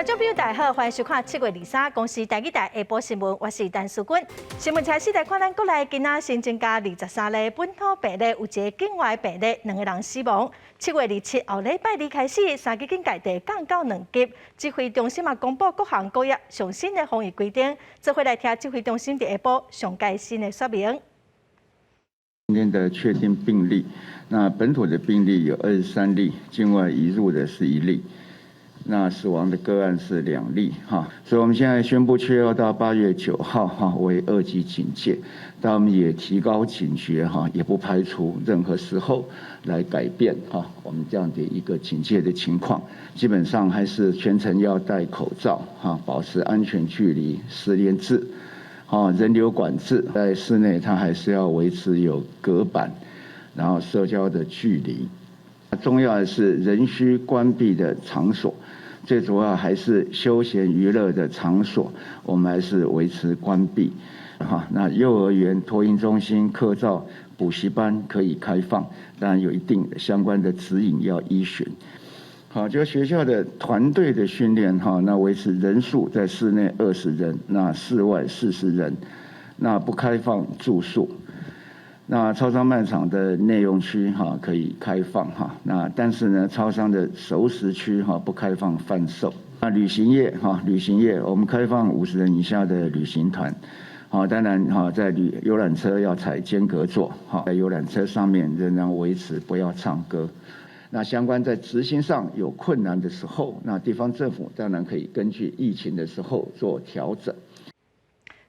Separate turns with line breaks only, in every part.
觀眾朋友大家好，歡迎收看7月23公視台語台下晡新聞，我是陳淑君。新聞開始來看咱國內今仔新增加23例本土病例，有一个境外病例，兩个人死亡。7月27後禮拜二開始，三級警戒就降到兩級。指揮中心嘛公布各行各業上新的防疫規定，做伙來聽指揮中心佇下晡上蓋新的說明。
今天的確定病例，那本土的病例有23例，境外移入的是1例。那死亡的個案是2例哈，所以我們現在宣布7月2到8月9號哈為二級警戒，但我們也提高警覺哈，也不排除任何時候來改變哈我們這樣的一個警戒的情況。基本上還是全程要戴口罩哈，保持安全距離、實聯制，哈人流管制，在室內它還是要維持有隔板，然後社交的距離。重要的是仍需關閉的場所，最主要還是休閒娛樂的場所，我們還是維持關閉。哈，那幼兒園、托嬰中心、課照、補習班可以開放，當然有一定相關的指引要依循。好，就學校的團隊的訓練，哈，那維持人數在室內20人，那室外40人，那不開放住宿。那超商賣場的內用區哈可以開放哈，那但是呢，超商的熟食區哈不開放販售。那旅行業哈，旅行業我們開放50人以下的旅行團，好，當然哈在旅遊覽車要採間隔座，哈，在遊覽車上面仍然維持不要唱歌。那相關在執行上有困難的時候，那地方政府當然可以根據疫情的時候做調整。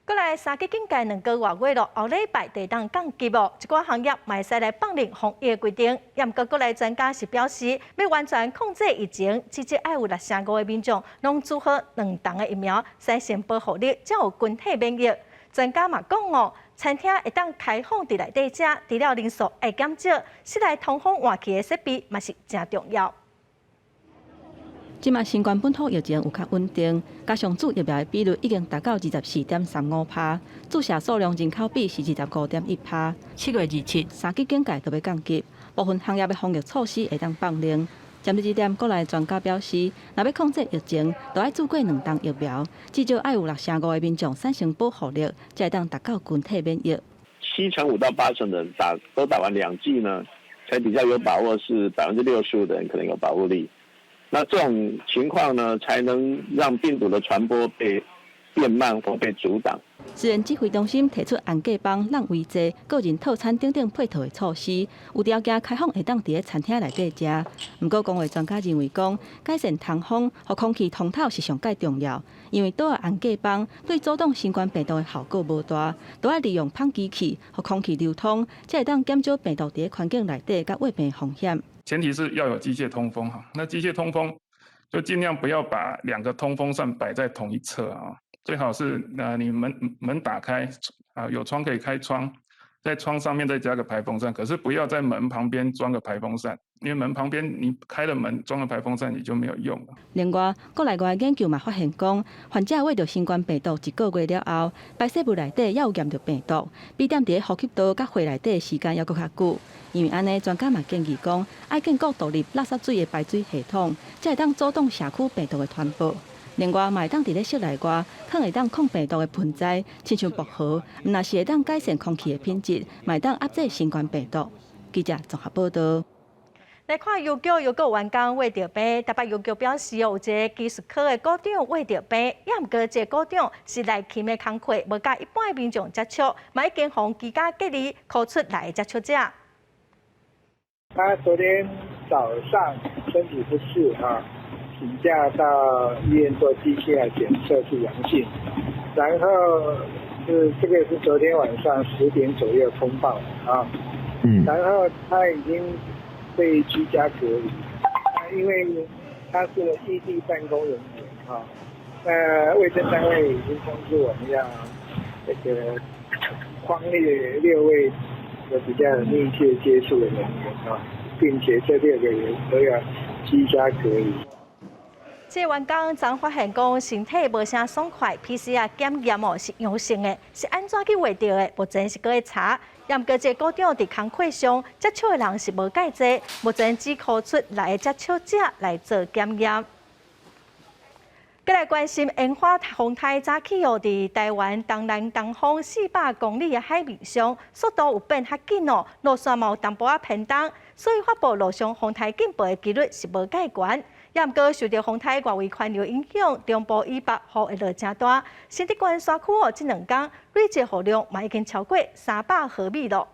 過來三級警戒2個外月咯，後禮拜就當降級哦。一寡行業嘛會使來放寬防疫規定，毋過國內專家是表示，欲完全控制疫情，至少愛有65%的民眾攏注好兩劑的疫苗，產生保護力，才有群體免疫。專家嘛講哦，餐廳會當開放佇內底食，除了人數愛減少，室內通風換氣的設備嘛是誠重要。
這馬新冠本土疫情有較穩定，加上注疫苗的比率已經達到24.35%，注射數量人口比是25.1%。7月27，三級警戒就欲降級，部分行業的防疫措施會當放寬。針對這點，國內專家表示，若欲控制疫情，就愛注過兩劑疫苗，至少愛有65%的民眾產生保護力，才會當達到群體免疫。
75%到80%的人都打完兩劑呢，才比較有把握是65%的人可能有保護力。那這種情況呢，才能讓病毒的傳播被變慢或被阻擋。
雖然指揮中心提出紅格枋、人圍坐、個人套餐等等配套的措施，有條件開放會當佇咧餐廳內底食。毋過，公衛專家認為講，改善通風予空氣通透是上蓋重要，因為桌仔紅格枋對阻擋新冠病毒的效果無大，都愛利用噴機器予空氣流通，才會當減少病毒佇咧環境內底佮患病風險。
前提是要有機械通風哈，那機械通風就盡量不要把兩個通風扇擺在同一側啊，最好是那你門打開啊，有窗可以開窗，在窗上面再加個排風扇，可是不要在門旁邊裝個排風扇，因為門旁邊你開了門裝個排風扇你就沒有用了。
另外，國內外研究嘛發現講，患者患著新冠病毒一個月了後，排泄物內底猶有驗著病毒，比踮佇咧呼吸道佮血內底的時間猶閣較久。因為按呢，專家嘛建議講，愛建構獨立垃圾水的排水系統，才會當阻擋社區病毒的傳播。另外，嘛會當佇咧室內外，囥會當抗病毒的盆栽，親像薄荷，毋但是會當改善空氣的品質，嘛會當壓制新冠病毒。記者綜合報道。
來看郵局郵局員工患著病，台北郵局表示有一个技術科的股長患著病，也毋過這个股長是內勤的工課，無佮一般的民眾接觸，嘛已經予居家隔離，箍出來的接觸者。
他昨天早上身體不適哈，請假到醫院做 PCR 檢測是陽性，然後是這個是昨天晚上10點左右通報啊，然後他已經被居家隔離，因為他是異地辦公人員哈，那衛生單位已經通知我們要這個匡列六位有比較密切接觸的人員啊，並且這六個人都要居家隔離。
這個員工昨發現講身體無啥爽快，PCR 檢驗哦是陽性的，是按怎去患著的？目前是閣咧查。毋過這個股長佇工課上接觸的人是無蓋濟，目前只箍出六个接觸者來做檢驗。過來關心煙花風颱早起哦，佇台灣東南東方400公里的海面上，速度有變較緊哦，路線嘛有淡薄仔偏東，所以發布陸上風颱警報的機率是無蓋懸。也毋過受著風颱外圍環流影響，中部以北雨會落誠大。新竹縣山區哦，這兩工累積雨量嘛已經超過300毫米囉。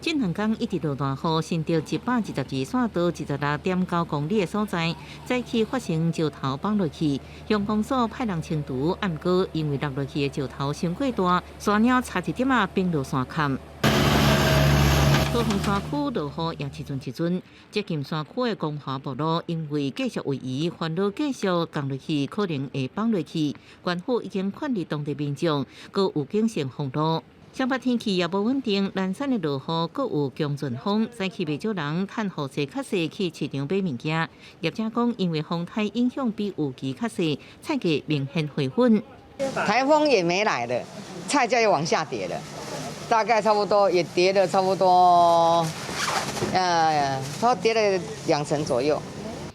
這兩工一直落大雨，新竹122線道26.9公里的所在，早起發生石頭崩落去，鄉公所派人清除，毋過因為落落去的石頭傷過大，山嶺差一點仔崩落山崁。桃園山區落雨也一陣一陣，接近山區的光華木路因為繼續位移，煩惱繼續降落去可能會崩落去，縣府已經勸喻當地民眾，閣有警性封路。雙北天氣也無穩定，南山的落雨，閣有強陣風，早起袂少人趁雨勢較細去市場買物件。業者講，因為風颱影響比預期較細，菜價明顯回穩。
颱風也沒來了，菜價又往下跌了，大概差不多也跌了差不多，差不多跌了2成左右。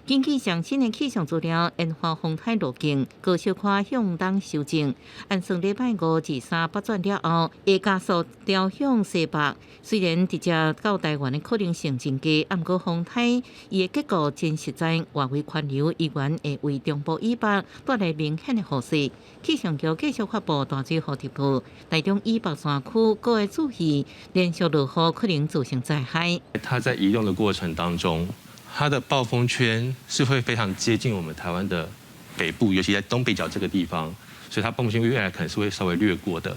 根據上新的氣象資料，煙花風颱路徑閣小可向東修正，按算禮拜五至三北轉了後，會加速調向西北。雖然直接到台灣的可能性真低，毋過風颱伊的結構真實在，外圍環流依然會為中部以北帶來明顯的雨勢。氣象局繼續發布大水雨特報，台中以北山區閣會注意連續落雨可能造成災害。
它在移動的過程當中，它的暴風圈是會非常接近我們台灣的北部，尤其在東北角這個地方，所以它暴風圈未來可能是會稍微掠過的。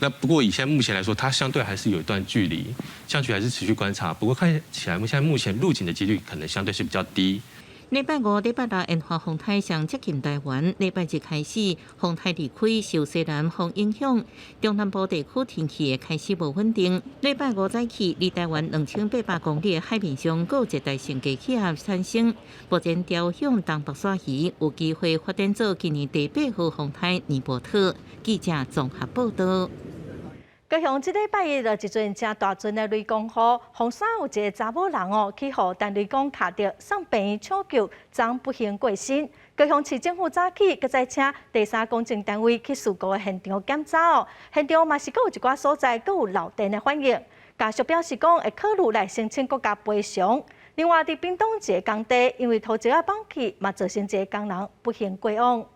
那不過以現在目前來說，它相對還是有一段距離，相距還是持續觀察。不過看起來，現在目前入境的幾率可能相對是比較低。
禮拜五、禮拜六煙花風颱上接近台灣，禮拜日開始風颱離開，受西南風影響，中南部地區天氣會開始無穩定。禮拜五早起，離台灣2800公里的海面上，閣有一大性低氣壓產生，目前調向東北徙移，有機會發展做今年第八號風颱尼伯特。記者綜合報道。
高雄這禮拜一就一陣誠大陣的雷公雨，鳳山有一个查某人哦，去予電雷公卡著，送病院搶救，昨不幸過身。高雄市政府早起，閣再請第三公證單位去事故的現場檢查哦，現場嘛是閣有一寡所在閣有漏電的反應。家屬表示講會考慮來申請國家賠償。另外，佇屏東一个工地，因為土石仔崩去，嘛造成一个工人不幸過往。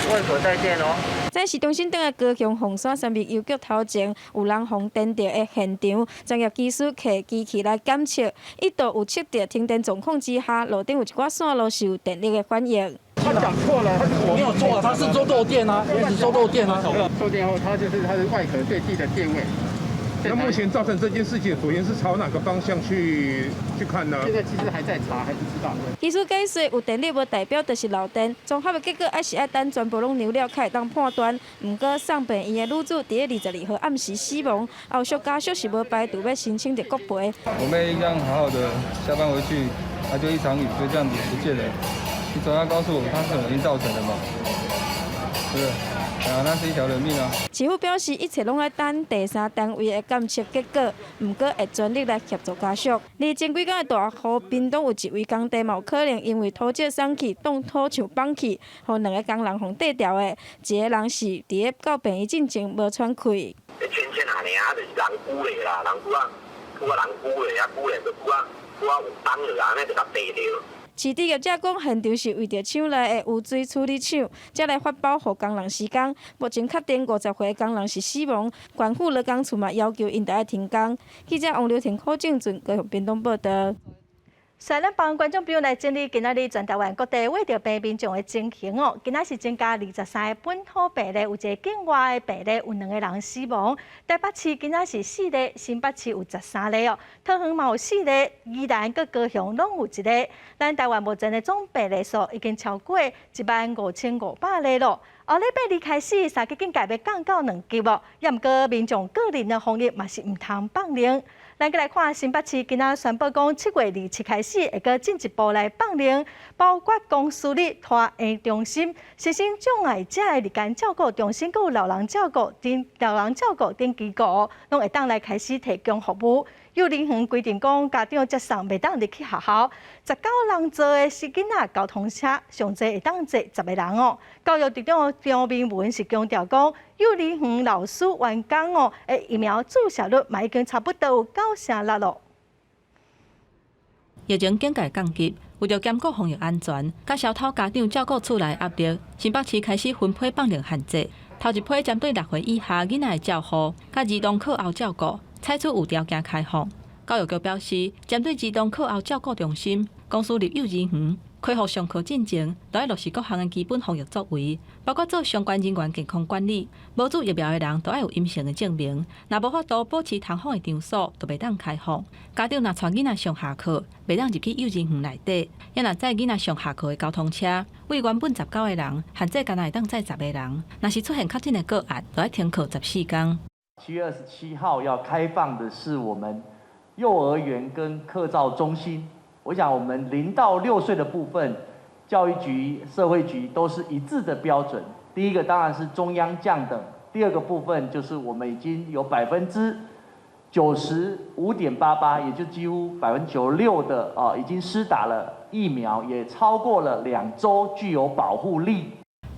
外殼帶電哦。
在市中心頂的高雄鳳山三密郵局頭前，有人予電著的現場，專業技師提機器來檢測，一度有測著停電狀況之下，路頂有一寡線路是有電力的反應。
他講錯了，他沒有做，他是做漏電啊，一直做漏電啊。
漏電後，它就是它的外殼對地的電位。
那目前造成這件事情，主因是朝哪個方向去看呢？
現在其實還在查，還不知道。
技師解釋，有電力無代表就是漏電，綜合的結果還是愛等全部攏量了，才會當判斷。毋過送病院的女子佇咧22號暗時死亡，後續家屬是無排除欲申請著國賠。
我妹這樣好好的下班回去，她就一場雨就這樣子不見了。你總要告訴我，她是什麼原因造成的嘛？對不對？啊，那是一條人命啊！
市府表示，一切攏愛等第三單位的檢測結果，毋過會全力來協助家屬。而前幾工的大雨，屏東有一位工地嘛有可能因為土石鬆去，擋土牆崩去，予兩個工人予硩牢的，一个人是佇咧到病院進前無喘氣。
淺淺下爾，就是人久咧啦，人久啊，久啊人久咧，啊久咧就久啊久啊有崩落，按呢就共硩著。
市地業者講，現場是為著廠內的污水處理廠，才來發包予工人施工。目前確定50歲工人是死亡，縣府勞工處嘛要求𪜶著愛停工。記者王劉婷、柯正俊高雄屏東報道。
來，咱幫觀眾朋友來整理今仔日全台灣各地穢著病民眾的情形哦。今仔是增加23个本土病例，有一个境外的病例，有兩个人死亡。台北市今仔是四例，新北市有13例哦。桃園嘛有四例，宜蘭佮高雄攏有一例。咱台灣目前的總病例數已經超過15,500例囉。後禮拜二開始，三級警戒欲降到兩級哦。也毋過民眾個人的防疫嘛是毋通放任。咱閣來看新北市今仔宣布講，7月27開始會閣進一步來放寬，包括公私立托嬰中心、身心障礙者的日間照顧中心，閣有老人照顧等老人照顧等機構，攏會當來開始提供服務。幼兒園規定講，家長接送袂當入去學校。19人座的私囡仔交通車，上濟會當坐10個人哦。教育局長張明文是強調講，幼兒園老師員工哦，的疫苗注射率嘛已經差不多有96%咯。
疫情警戒降級，為著兼顧防疫安全，佮消除家長照顧厝內壓力，新北市開始分批放寬限制。頭一批針對6歲以下囡仔的照護，佮兒童課後照顧，採取有條件開放。教育局表示，針對兒童課後照顧中心，公私立幼兒園開放上課進前，都愛落實各項的基本防疫作為，包括做相關人員健康管理，無注疫苗的人都愛有陰性的證明。若無法度保持通風的場所，就袂當開放。家長若帶囡仔上下課，袂當入去幼兒園內底，也若載囡仔上下課的交通車，為原本19個人，限制干焦會當載十個人。若是出現確診的個案，就愛停課14天。
7月27號要開放的是我們幼兒園跟課照中心。我想我們0到6歲的部分，教育局、社會局都是一致的標準。第一個當然是中央降等，第二個部分就是我們已經有95.88%，也就幾乎96%的啊，已經施打了疫苗，也超過了2週，具有保護力。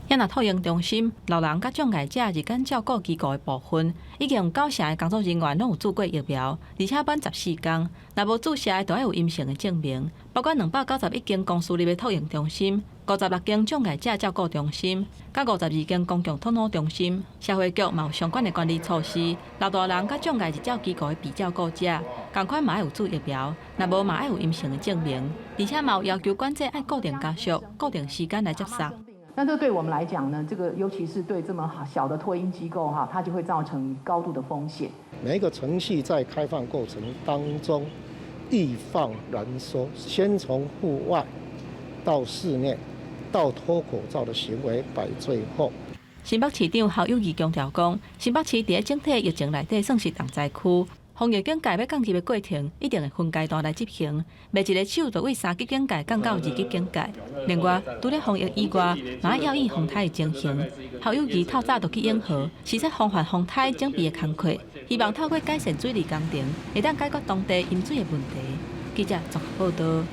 也若托嬰中心、老人佮障礙者日間照顧機構的部分，已經有9成的工作人員攏有注過疫苗，而且滿14天。若無注射的，就愛有陰性的證明。包括291間公私立的托嬰中心、56間障礙者照顧中心、佮52間公共托老中心，社會局嘛有相關的管理措施。老大人佮障礙日照機構的被照顧者，仝款嘛愛有注疫苗，若無嘛愛有陰性的證明，而且嘛有要求管制愛固定家屬、固定時間來接送。
那這對我們來講呢，這個尤其是對這麼小的托嬰機構哈，它就會造成高度的風險。
每一個程序在開放過程當中，易放難收，先從戶外到室內，到脫口罩的行為擺最後。
新北市長侯友宜強調講，新北市佇整體疫情內底算是重災區，防疫警戒欲降級的過程，一定會分階段來執行，袂一个手就對三級警戒降到二級警戒。另外，除了防疫以外，嘛愛留意風颱的情形。侯友宜透早就去永和，視察防範風颱準備的工課，希望透過改善水利工程，會當解決當地飲水的問題。記者綜合報導。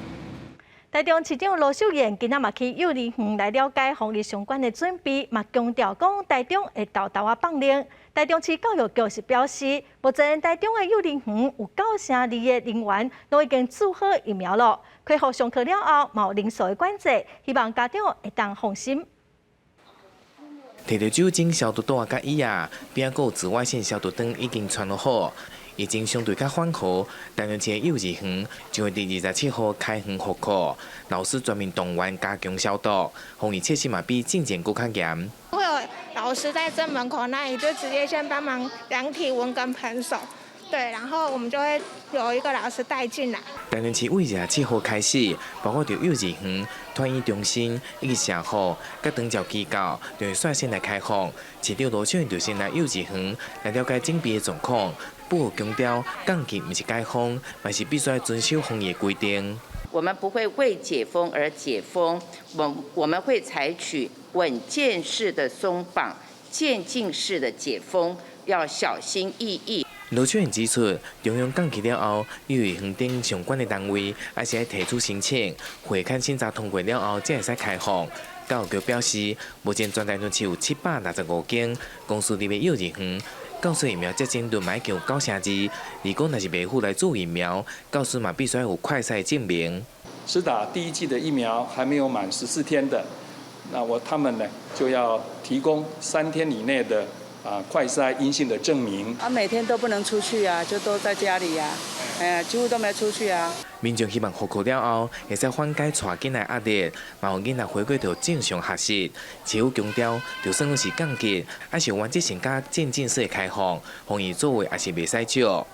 台中市長盧秀燕今仔嘛去幼兒園來了解防疫相關的準備，嘛強調講台中會沓沓仔放寬。台中市教育局是表示，目前台中的幼兒園有92%的人員攏已經注好疫苗了，恢復上課了後，嘛有人數的管制，希望家長會當放心。
提著酒精消毒袋佮椅仔，邊仔閣有紫外線消毒燈已經穿落好。疫情相對較緩和，台中市的幼兒園將會佇27號開園復課，老師全面動員加強消毒，防疫措施嘛比進前閣較嚴。
會有老師在正門口那裡就直接先幫忙量體溫跟噴手，對，然後我們就會有一個老師帶進來。
台中市為27號開始，包括著幼兒園、托嬰中心以及社福、佮長照機構，就會率先來開放。市長盧秀燕就先來幼兒園來了解準備的狀況。不過強調，降級毋是解封，嘛是必須遵守防疫規定。
我們不會為解封而解封，我們會採取穩健式的鬆綁、漸進式的解封，要小心翼翼。
盧秀燕指出，中央降級了後，幼兒園等相關的單位，還是愛提出申請，會勘審查通過了後，才會使開放。教育局表示，目前全台中市有765間公私立的幼兒園。教師疫苗接種率嘛已經有92%，如果若是袂赴來注疫苗，教師嘛必須有快篩證明。
施打第一劑的疫苗還沒有滿14天的，那他們呢就要提供3天以內的快篩陰性的證明。
啊，每天都不能出去啊，就都在家裡呀，哎呀，幾乎都沒出去啊。
民眾希望復課了後，會使緩解帶囡仔壓力，嘛予囡仔回歸到正常學習。市府強調，就算講是降級，抑是原則性佮漸進式的開放，防疫作為也是袂使少。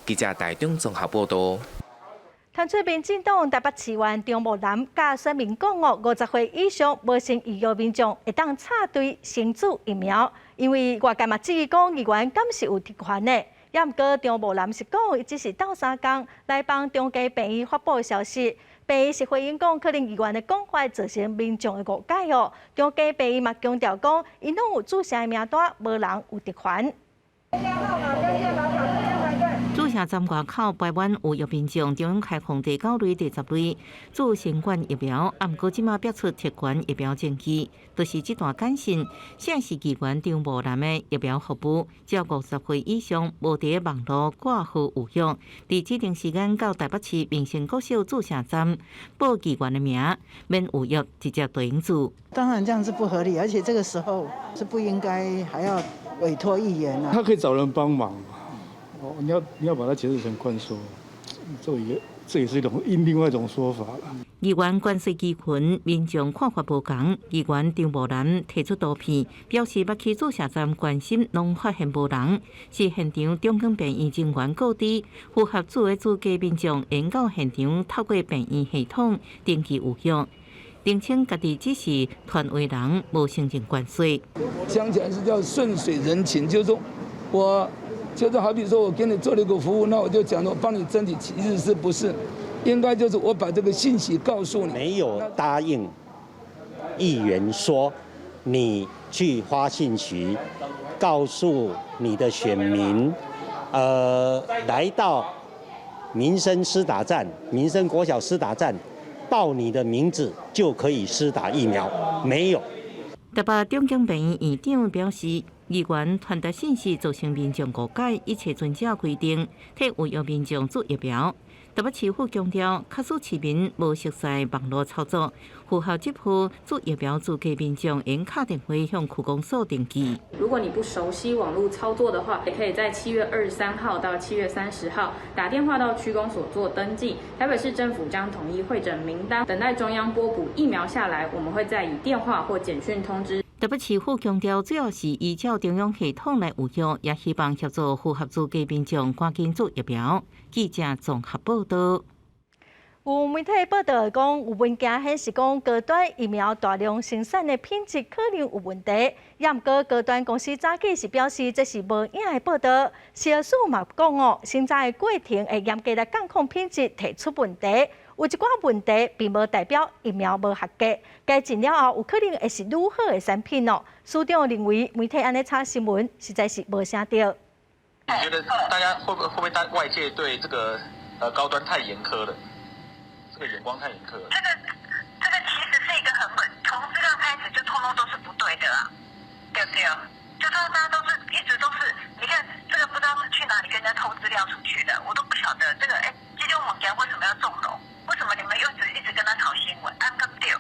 記者台中綜合報導。
團出民進黨台北市議員張木南佮選民講哦，50歲以上無生意願民眾會當插隊先注疫苗，因為外界嘛質疑講議員敢是有特權的。也毋過張木南是講，伊只是鬥相共來幫長庚病院發布消息。病院是回應講，可能議員的講法造成民眾的誤解哦。長庚病院嘛強調講，𪜶攏有注射的名單，無人有特權。
注射站外口排滿預約民眾，中央開放第九類、第十類注新冠疫苗，啊，毋過這馬逼出特權疫苗證據，就是這段簡訊顯示議員張無南的疫苗服務，只要50歲以上無佇網路掛號預約，佇指定時間到台北市民生國小注射站報議員的名，免預約直接對應注。
當然這樣是不合理，而且這個時候是不應該還要委託議員啊。
他可以找人幫忙。哦，你要把它解釋成關說，這也是一種另外一種說法啦。
議員關稅機群民眾看法無仝，議員張無南提出圖片，表示捌去注射站關心，攏發現無人，是現場中央病院人員告知，符合注的資格民眾，應到現場透過病院系統登記預約，澄清家己只是傳話人，無承認關稅。
講起來是叫順水人情，就是說我。就是好比說，我給你做了一個服務，那我就講我幫你爭取，其實是不是？應該就是我把這個信息告訴你。
沒有答應議員說，你去發信息，告訴你的選民，來到民生施打站、民生國小施打站，報你的名字就可以施打疫苗，沒有。
台北中央病院院長表示，議員傳達信息造成民眾誤解，一切遵照規定，替預約民眾注疫苗。台北市府強調，假使市民無熟悉網路操作，符合這波注疫苗資格民眾，應敲電話向區公所登記。
如果你不熟悉網路操作的話，也可以在7月23號到7月30號打電話到區公所做登記。台北市政府將統一彙整名單，等待中央撥補疫苗下來，我們會再以電話或簡訊通知。
台北市府強調，主要是依照中央系統來預約，也希望協助符合資格民眾趕緊注疫苗。記者綜合報道。
有媒體報道講，有文件顯示講高端疫苗大量生產的品質可能有問題。也毋過高端公司早起是表示這是無影的報道。食藥署嘛講哦，生產的過程會嚴格來監控品質，提出問題。有一寡問題，並無代表疫苗無合格。改進了後，有可能會是愈好的產品哦。署長認為媒體按呢炒新聞，實在是無啥對。
你覺得大家會不會大外界對這個高端太嚴苛了？這個眼光太嚴苛了。
這個其實是一個很本，從資料開始就通通都是不對的啊，對不對？就說大家都是一直都是，你看這個不知道是去哪裡跟人家偷資料出去的，我都不曉得這個哎，這種物件為什麼要縱容？為什麼你們又一直跟他炒新聞？按個對。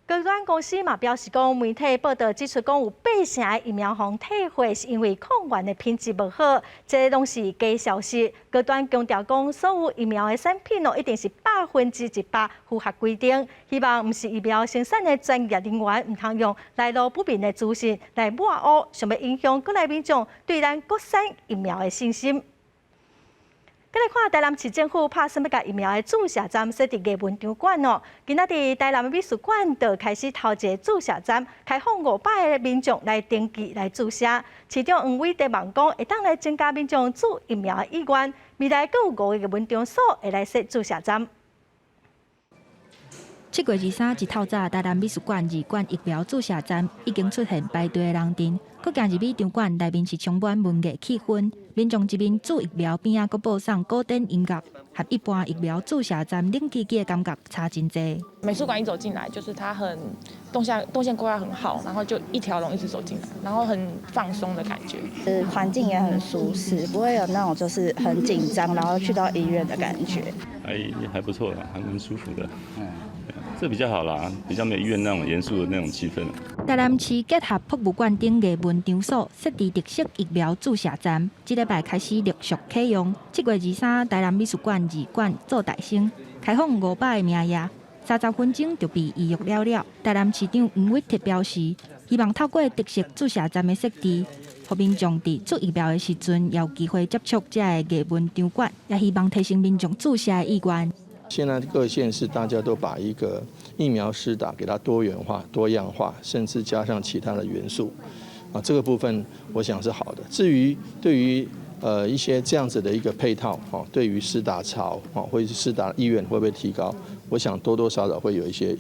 高端公司嘛表示講，媒體報道指出講有八成的疫苗予退貨，是因為抗原的品質無好，這攏是假消息。高端強調講，所有疫苗的產品哦，一定是100%符合規定。希望毋是疫苗生產的專業人員，毋通用來路不明的資訊來抹烏，想欲影響國內民眾對咱國產疫苗的信心。閣來看台南市政府拍算欲共疫苗的注射站設佇藝文場館哦。今仔佇台南美術館就開始頭一個注射站，開放500個民眾來登記來注射。市長黃偉哲望講，會當來增加民眾注疫苗的意願。未來閣有五個藝文場所會來設注射站。
7月23一透早，台南美術館二館疫苗注射站已經出現排隊的人陣，閣行入去場館內面是充滿文藝氣氛，民眾一面注疫苗邊仔，閣播送古典音樂，和一般疫苗注射站冷吱吱的感覺差真濟。
美術館一走進來，就是它很動線規劃很好，然後就一條龍一直走進來，然後很放鬆的感覺。
環境也很舒適，不會有那種就是很緊張，然後去到醫院的感覺。
哎，還不錯啦，還蠻舒服的。嗯。這比較好啦，比較沒有醫院那種嚴肅的那種氣氛。
台南市結合博物館等藝文場所設置特色疫苗注射站，這禮拜開始陸續啟用。7月23，台南美術館二館做大先，開放500個名額，30分鐘就被預約了了。台南市長黃偉哲表示，希望透過特色注射站的設置，予民眾佇注疫苗的時陣，有機會接觸這个藝文場館，也希望提升民眾注射的意願。
現在各縣市大家都把一個疫苗施打給它多元化、多樣化，甚至加上其他的元素，啊，這個部分我想是好的。至於對於一些這樣子的一個配套，哦，對於施打潮，哦，或者是施打意願會不會提高？我想多多少少會有一些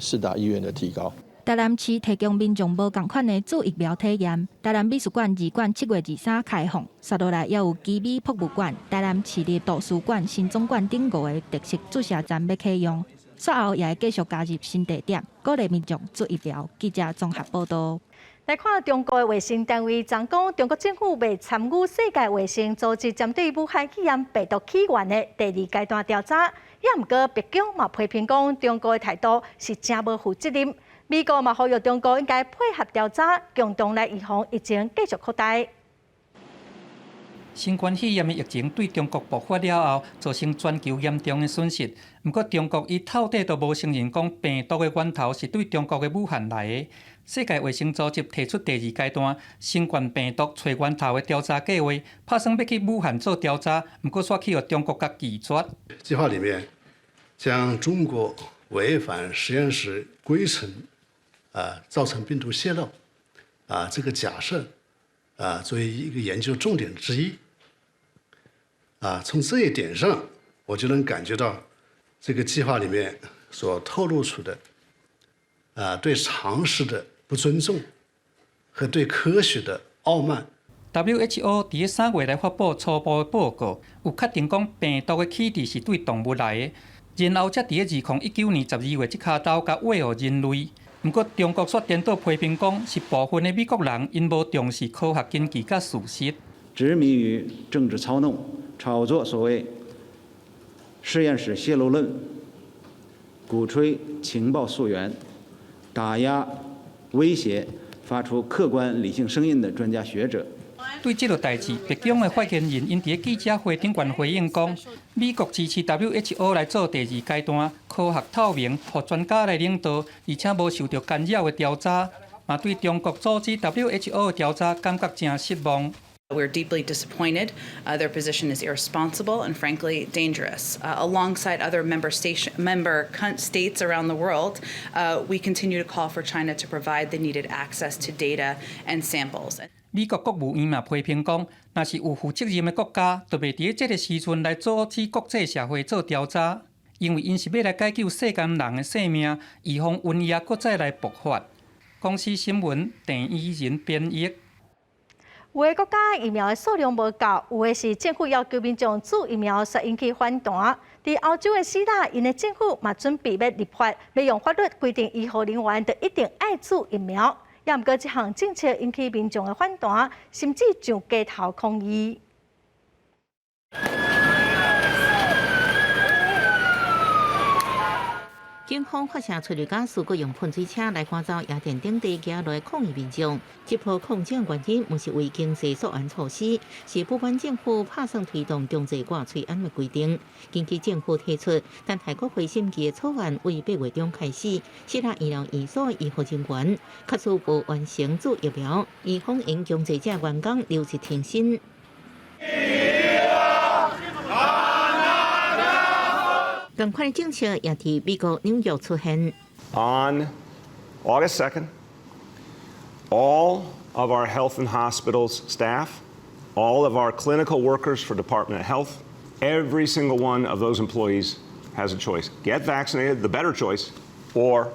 施打意願的提高。
台台南市提供民眾無仝款的注疫苗體驗。台南美術館二館7月23開放，紲落來猶有奇美博物館、台南市立圖書館新總館等五个特色注射站欲啟用，煞後也會繼續加入新地點，鼓勵民眾注疫苗。記者綜合報道。
來看中國的衛生單位昨講，中國政府袂參與世界衛生組織針對武漢肺炎病毒起源的第二階段調查。也毋過，白宮嘛批評講，中國的態度是誠無負責任。美國嘛呼籲中國應該配合調查，共同來預防疫情繼續擴大。
新冠肺炎的疫情對中國爆發了後，造成全球嚴重的損失。毋過，中國伊透底都無承認講病毒的源頭是對中國的武漢來的。世界衛生組織提出第二階段新冠病毒揣源頭的調查計劃，拍算欲去武漢做調查，毋過煞去予中國共拒絕。
計劃裡面將中國違反實驗室規程，啊，造成病毒洩漏，啊，這個假設，啊，作為一個研究重點之一，啊，從這一點上，我就能感覺到這個計劃裡面所透露出的，啊，對常識的不尊重和對科學的傲慢。
WHO 佇3月來發布初步的報告，有確定講病毒的起佇是對動物來的，然後才佇2019年12月這跤頭共餵予人類。毋過中國煞顛倒批評講，是部分的美國人𪜶無重視科學根據佮事實，
執迷於政治操弄、炒作所謂實驗室洩露論，鼓吹情報溯源，打壓、威脅發出客觀理性聲音的專家學者。
對這個代誌，白宮的發言人𪜶佇記者會頂懸回應講，美國支持 WHO 來做第二階段科學透明，予專家來領導，而且無受著干擾的調查，嘛對中國阻止 WHO 的調查感覺誠失望。
We're deeply disappointed. Their position is irresponsible and frankly dangerous. Alongside other member states around the world, we continue to call for China to provide the needed access to data and samples.
美國國務院嘛批評講，若是有負責任的國家，就袂佇這个時陣來阻止國際社會做調查，因為𪜶是欲來解救世間人的性命，預防瘟疫閣再來爆發。公視新聞鄭伊仁編譯。
有的國家疫苗的數量無夠，有的是政府要求民眾注疫苗，煞引起反彈。佇歐洲的希臘，𪜶的政府嘛準備欲立法，欲用法律規定醫護人員就一定愛注疫苗。也毋過，這項政策引起民眾的反彈，甚至上街頭抗議。
警方發射催淚ガス，閣用噴水車來趕走雅典等地街內抗議民眾。這波抗爭原因，毋是為經濟溯源措施，是不滿政府拍算推動強制掛喙罨的規定。根據政府提出，等待國會審議的草案，為8月中開始，希臘醫療院所醫護人員，假使無完成注疫苗，醫方應強制這員工留職停薪。仝款的政策也佇美國紐約出現。
On August 2nd, all of our health and hospitals staff, all of our clinical workers for Department of Health, every single one of those employees has a choice: get vaccinated, the better choice, or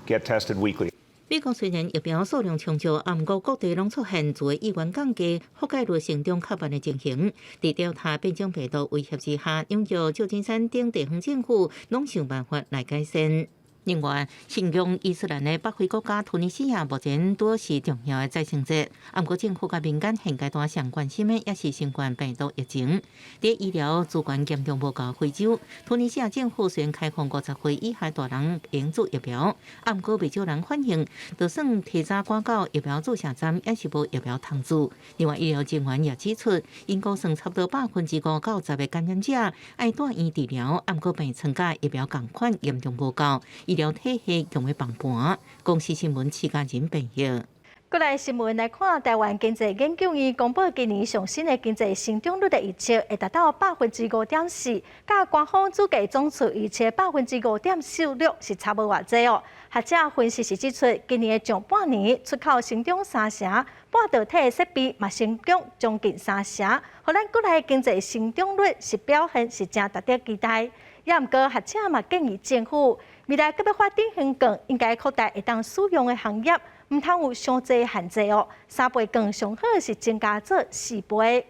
get tested weekly.
美國雖然疫苗數量充足，毋過各地攏出現自意願降低、覆蓋率成長較慢的情形。佇 Delta 變種病毒威脅之下，紐約、舊金山等地方政府攏想辦法來改善。另外，信仰伊斯蘭的北非國家突尼西亞目前拄是重要的宰牲節，毋過政府佮民間現階段上關心的也是新冠病毒疫情。佇醫療資源嚴重無夠非洲，突尼西亞政府雖然開放50歲以下大人用注疫苗，毋過袂少人反映，就算提早趕到疫苗注射站，也是無疫苗通注。另外，醫療人員也指出，𪜶估算差不多5%到10%的感染者愛住院治療，毋過病床佮疫苗仝款嚴重無夠。醫療體系強欲崩盤。公視新聞徐家仁編譯。
過來新聞來看，台灣經濟研究院公布今年上新的經濟成長率的預測，會達到5.4%，佮官方主計總處預測5.46%是差無偌濟哦。學者分析是指出，今年的上半年出口成長3成，半導體設備嘛成長將近3成，予咱國內經濟成長率是表現是誠值得期待。也毋過學者嘛建議政府未來閣欲發振興券，應該擴大會當使用的行業，毋通有傷濟限制哦。三倍券上好是增加做四倍。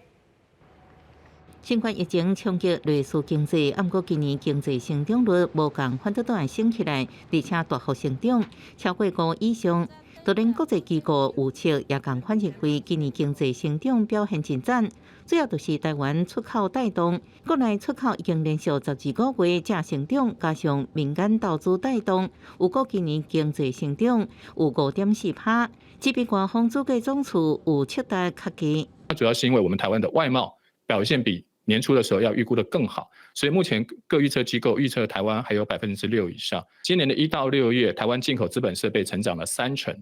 新冠疫情衝擊類似經濟，毋過今年經濟成長率無仝反倒倒來升起來，而且大幅成長，超過五以上。就連國際機構預測也仝款認為，今年經濟成長表現真讚，主要就是台灣出口帶動，國內出口已經連續12個月正成長，加上民間投資帶動，預估今年經濟成長有5.4%。這比官方主計總處預測得較低。
主要是因為我們台灣的外貿表現比年初的時候要預估得更好，所以目前各預測機構預測台灣還有6%以上。今年的1到6月，台灣進口資本設備成長了三成，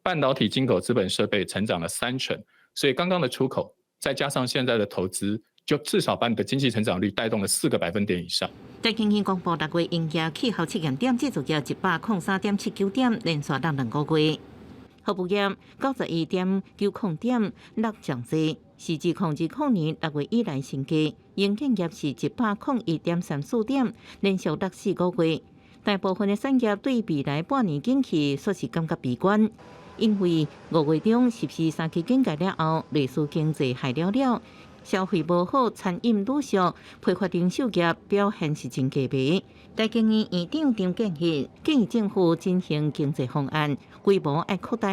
半導體進口資本設備成長了三成，所以剛剛的出口再加上現在的投資，就至少把你的經濟成長率帶動了4個百分點以上。
台經院公布6月營業氣候測驗點製造業103.79點，連續落2個月。服務業91.90點，落上濟，是自2020年6月以來新低。營建業是101.34點，連續落4個月。大部分的產業對未來半年景氣煞是感覺悲觀，因為5月中實施三級警戒了後，類似經濟害了了，消費無好，餐飲旅宿、批發零售業表現是真低迷。台經院院長張建義建議政府進行經濟方案，規模愛擴大。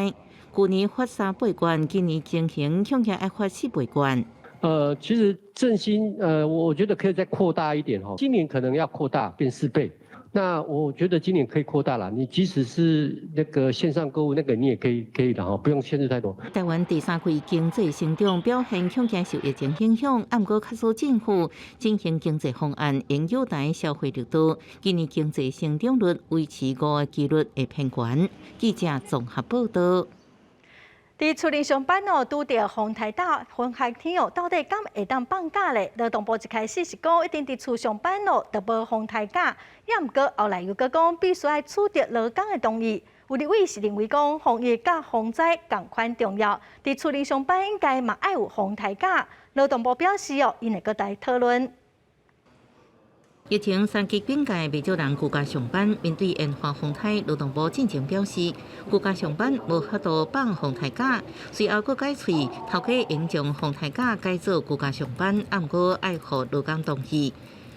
去年發三倍券，今年情形恐驚愛發四倍券。
其實振興，我覺得可以再擴大一點哈，今年可能要擴大變四倍。那我覺得今年可以擴大啦，你即使是那個線上購物那個，你也可以的哈，不用限制太多。
台灣第三季經濟成長表現恐驚受疫情影響，毋過假使政府進行經濟方案，應有待消費力度。今年經濟成長率維持五的機率會偏懸。記者綜合報道。
佇厝裡上班哦，拄著風颱大風寒天哦，到底敢會當放假咧？勞動部一開始是講一定佇厝上班哦，就無風颱假。也毋過後來又閣講必須愛取得勞工的同意。有立委是認為講防疫佮防災仝款重要，佇厝裡上班應該嘛愛有風颱假。勞動部表示哦，𪜶會閣來討論。
疫情三級警戒，袂少人居家上班。面對延續風颱，勞動部進前表示，居家上班無法度放風颱假。隨後閣改喙，頭家應將風颱假改做居家上班，毋過愛予勞工同意。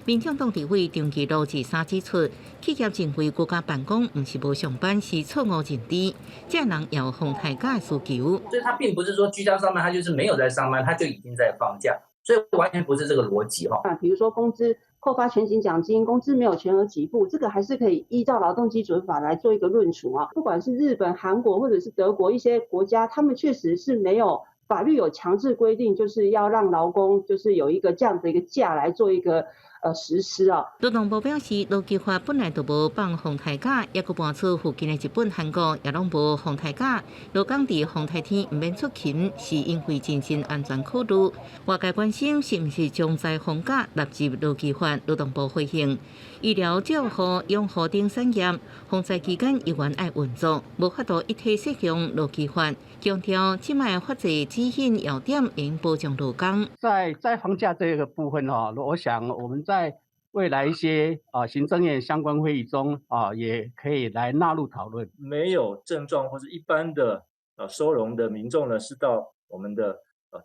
民進黨立委張其祿23指出，企業認為居家辦公毋是無上班，是錯誤認知，這人有風颱假的需求。
所以，他並不是說居家上班，他就是沒有在上班，他就已經在放假，所以完全不是這個邏輯哈。
啊，比如說工資扣發全勤獎金，工資沒有全額給付，這個還是可以依照勞動基準法來做一個論處啊。不管是日本、韓國或者是德國一些國家，他們確實是沒有法律有強制規定，就是要讓勞工就是有一個這樣的一個假來做一個實施啊。
勞動部表示，勞基法本來就無放風颱假，抑閣搬出附近的日本、韓國也攏無風颱假。勞工佇風颱天毋免出勤，是因為人身安全考慮。外界關心是毋是將災風假納入勞基法？勞動部回應：醫療照護、養護等產業，風災期間依然愛運作，無法度一體適用勞基法。強調這擺法制指引要點應保障勞工。
在災防假這個部分哈，我想我們在未來一些行政院相關會議中啊，也可以來納入討論。
沒有症狀或是一般的收容的民眾呢，是到我們的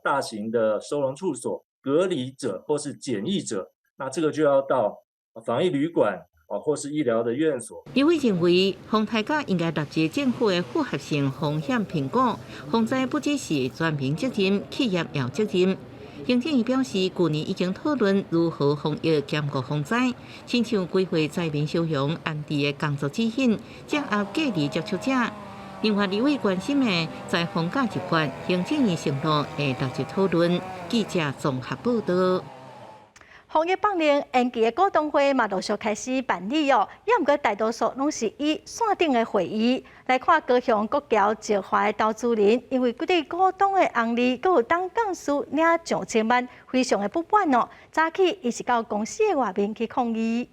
大型的收容處所隔離者或是檢疫者，那這個就要到防疫旅館啊，或是醫療的院所。
立委認為，風颱假應該納入政府的複合性風險評估，風災不只是全民責任，企業也有責任。行政院表示，去年已經討論如何防疫兼顧風災，親像規劃災民收容安置的工作指引，掌握隔離接觸者。另外，立委關心的災防假立法，行政院承諾會納入討論。記者綜合報道。
防疫放令延期的股東會嘛陸續開始辦理哦，也毋過大多數攏是以線頂的會議來看。高雄國僑石華的投資人，因為對股東的紅利，閣有董監事領上千萬，非常的不滿哦。早起伊是到公司的外面去抗議。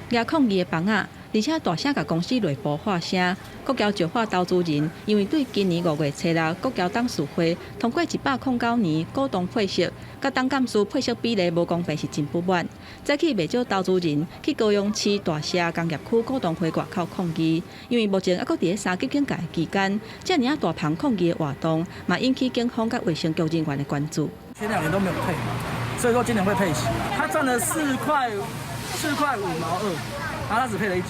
舉抗議的枋仔，
而且大聲共公司內部發聲。國僑石化投資人因為對今年5月初六國僑董事會通過109年股東配息，佮董監事配息比例無公平是真不滿。早起袂少投資人去高雄市大社工業區股東會外口抗議，因為目前猶閣佇咧三級警戒期間，遮爾仔大棚抗議的活動，嘛引起警方佮衛生局人員的關注。
前2年都沒有配，所以說今年會配息。他賺了4塊4塊5毛2，然後他只配了1角，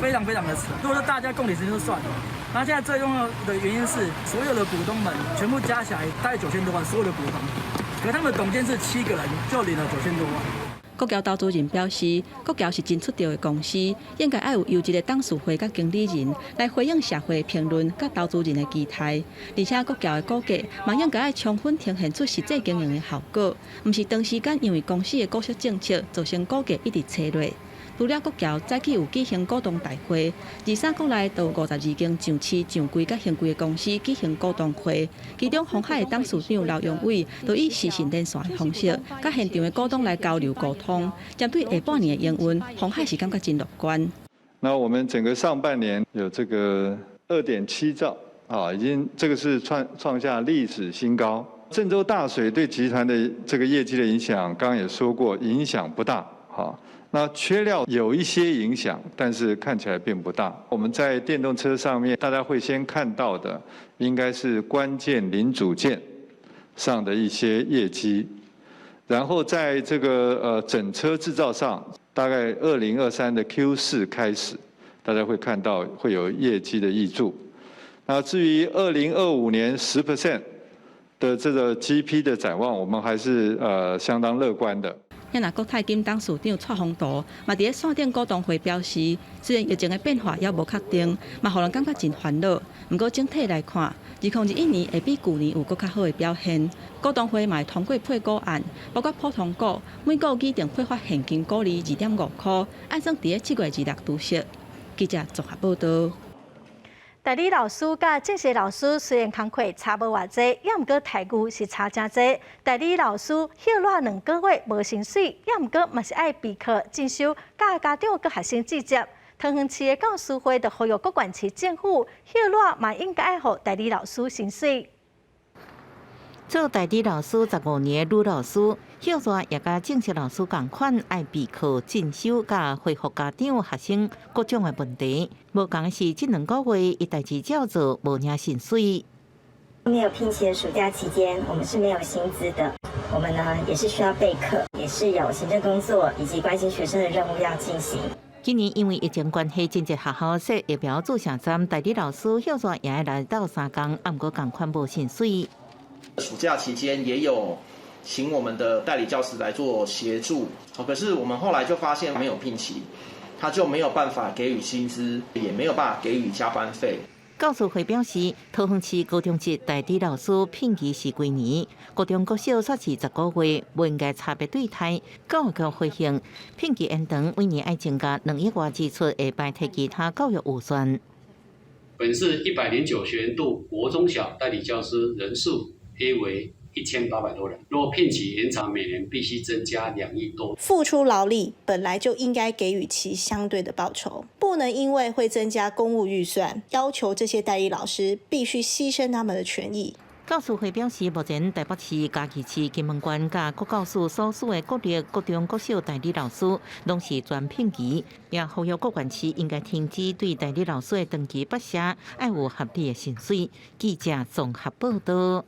非常非常的扯。如果說大家共體時艱就算了，那現在最重要的原因是，所有的股東們全部加起來大概9000多萬，所有的股東，可他們董監事7個人就領了九千多萬。
國僑投資人表示，國僑是真出著的公司，應該愛有優質的董事會佮經理人來回應社會評論佮投資人的期待。而且國僑的股價嘛應該愛充分呈現出實際經營的效果，毋是長時間因為公司的股息政策造成股價一直衰落。除了國僑早起有舉行股東大會，23國內都有52間上市上櫃佮興櫃的公司舉行股東會，其中鴻海的董事長劉揚偉就以視訊連線的方式，佮現場的股東來交流溝通。針對下半年的營運，鴻海是感覺真樂觀。
那我們整個上半年有這個2.7兆啊，已經這個是創下歷史新高。鄭州大水對集團的這個業績的影響，剛剛也說過，影響不大，哈。那缺料有一些影響，但是看起來並不大。我們在電動車上面，大家會先看到的，應該是關鍵零組件上的一些業績，然後在這個整車製造上，大概2023的 Q4開始，大家會看到會有業績的挹注。那至於2025年10% 的這個 GP 的展望，我們還是相當樂觀的。
遐若國泰金董事長蔡宏圖嘛，佇咧線頂股東會表示，雖然疫情的變化猶無確定，嘛予人感覺真煩惱。毋過整體來看，2021年會比舊年有閣較好的表現。股東會嘛會通過配股案，包括普通股，每股擬定配發現金股利2.5箍，按算佇咧7月26除息。記者綜合報導。
代理老師佮正式老師雖然工課差無偌濟，猶毋過待遇是差誠濟。代理老師歇熱2個月無薪水，猶毋過嘛是愛備課進修，佮家長佮學生對接。桃園市的教師會就呼籲各縣市政府歇熱嘛應該愛予代理老師薪水。
做代理老師15年的女老師，歇熱也佮正式老師仝款，愛備課進修，佮回覆家長、學生各種的問題。無仝的是，這2個月伊代誌照做，無領薪水。
沒有聘期的暑假期間，我們是沒有薪資的。我們呢，也是需要備課，也是有行政工作以及關心學生的任務要進行。
今年因為疫情關係，真濟學校設疫苗注射站，代理老師歇熱也愛來鬥相共，毋過仝款無薪水。
暑假期間也有請我們的代理教師來做協助，可是我們後來就發現沒有聘期，他就沒有辦法給予薪資，也沒有辦法給予加班費。
教師會表示，桃園市高中職代理老師聘期是幾年，高中國小煞是10個月，無應該差別對待。教育局回應，聘期延長每年愛增加2億外支出，會排提其他教育預算。
本市109學年度國中小代理教師人數約為1800多人，若聘期延長，每年必須增加2億多。
付出勞力本來就應該給予其相對的報酬，不能因為會增加公務預算，要求這些代理老師必須犧牲他們的權益。
教師會表示，目前台北市、嘉義市、金門縣佮國教署所屬的國立、國中、國小代理老師，攏是全聘期，也呼籲各縣市應該停止對代理老師的長期剝削，愛有合理的薪水。記者綜合報導。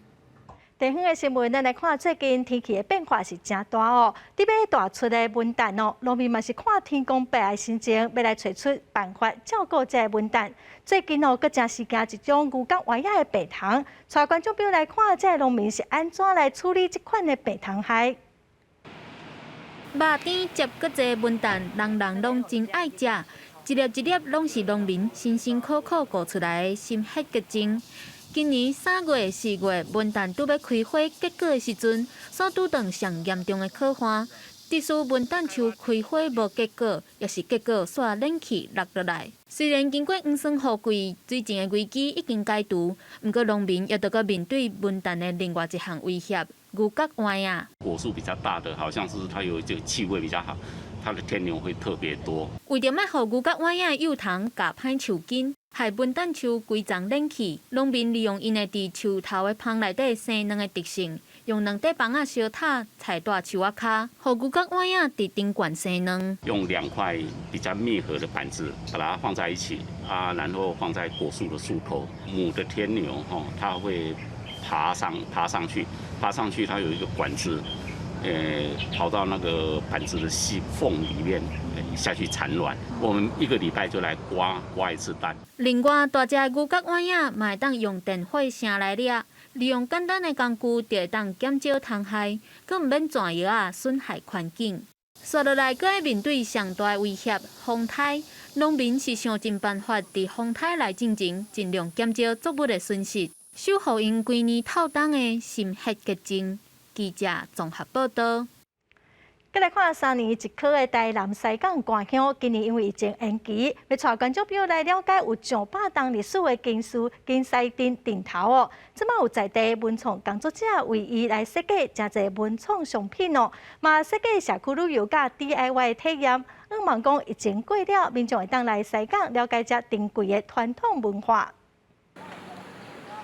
地方的新聞，咱來看最近天氣的變化是誠大哦。佇欲大出的文旦哦，農民嘛是看天公伯的心情，欲來揣出辦法照顧這个文旦。最近哦，閣誠時行一種牛角歪仔的病蟲，帶觀眾朋友來看，這个農民是按怎來處理這款的病蟲害？
肉甜汁閣濟文旦，人人攏真愛食，一粒一粒攏是農民辛辛苦苦顧出來的心血結晶。今年3月、4月，文旦拄欲開花結果的時陣，所拄著上嚴重的苦旱，致使文旦樹開花無結果，抑是結果煞冷氣落落來。雖然經過黃酸雨季，水情的危機已經解除，毋過農民猶著閣面對文旦的另外一項威脅——牛角歪仔。
果樹比較大的，好像是它有這個氣味比較好，它的天牛會特別多。
為著莫予牛角蟀仔的幼蟲咬歹樹根，害文旦樹規叢輪去，農民利用𪜶會佇樹頭的蜂內底生卵的特性，用兩塊枋仔相疊踩蹛樹仔跤，予牛角蟀仔佇頂懸生卵。
用兩塊比較密合的板子，把它放在一起啊，然後放在果樹的樹頭。母的天牛吼，它會爬上去，爬上去它有一個管子，跑到那個板子的細縫裡面下去產卵。我們一個禮拜就來刮刮一次蛋。
另外，大隻的牛角蟀仔嘛會當用電火聲來掠，利用簡單的工具就會當減少蟲害，閣毋免轉藥仔損害環境。紲落來，閣愛面對上大的威脅—風颱。農民是想盡辦法佇風颱來進前，盡量減少作物的損失，守護𪜶規年透冬的心血結晶。記者綜合報道。
閣來看三年一考的台南西港割香，今年因為疫情延期，欲帶觀眾朋友來了解有上百冬歷史的金絲金獅鎮陣頭哦。這擺有在地文創工作者為伊來設計誠濟文創商品哦，嘛設計社區旅遊佮 DIY 體驗。向望講疫情過了，民眾會當來西港了解這珍貴的傳統文化。